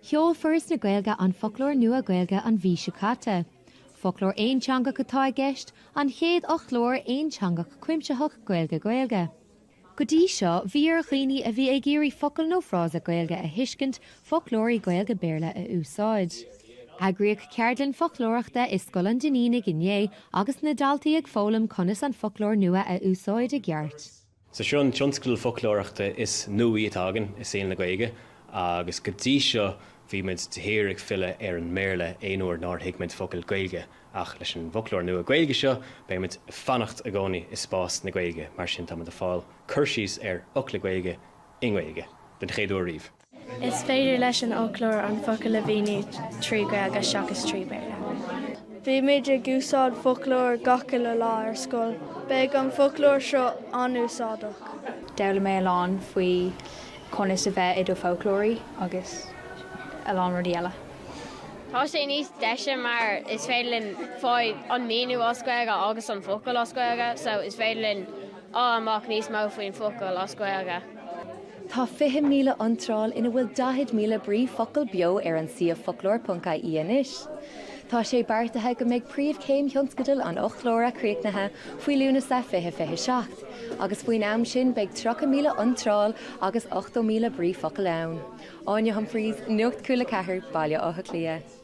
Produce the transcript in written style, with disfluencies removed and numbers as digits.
Sheol Foras na Gaeilge an Foclóir Nua Gaeilge an mhí seo caite. Foclóir aonteangach atá i gceist, an chéad fhoclóir aonteangach cuimsitheach Gaeilge-Gaeilge. Go dtí seo, bhí ar dhaoine a bhí ag iarraidh focal nó frása Gaeilge a thuiscint foclóirí Gaeilge-Béarla a úsáid. Eagraíodh ceardlann foclóireachta i Scoil an Duinnínigh inné agus na daltaí ag foghlaim conas an foclóir nua a úsáid i gceart. So seo an tionscadal foclóireachta is nuaí atá againn i saol na Gaeilge agus go dtí seo bhí muid de shíor ag filleadh ar an mBéarla aon uair nár thuig muid focal Gaeilge ach leis an bhfoclóir nua Gaeilge seo beidh muid ag fanacht i gcónaí i spás na Gaeilge mar sin tá muid ag fáil cur síos ar fhocla Gaeilge i nGaeilge den chéad uair riamh. Is féidir leis an fhoclóir an focal a mhíniú trí Ghaeilge seachas trí Bhéarla. Bímid ag úsáid foclóir gach uile lá ar scoil. Beidh an foclóir seo an-úsáideach. D'fhoghlaim mé a lán faoi conas a bheith i do fhoclóirí agus a lán rudaí eile. Tá sé níos deise mar is féidir linn fáil an míniú as Gaeilge agus an focal as Gaeilge so is féidir linn fháil amach níos mó faoin focal as Gaeilge. Tá 20,000 iontráil ina bhfuil 40,000 brí focal beo ar an suíomh foclóir.ie anois. Tá sé beartaithe go mbeidh príomhchéim thionscadal an fhoclóra críochnaithe faoi Lúnasa 2027, agus faoin am sin beidh 30,000 iontráil agus 80,000 brí focal ann. Áine Humphreys, Nuacht Cúla 4, Baile Átha Cliath.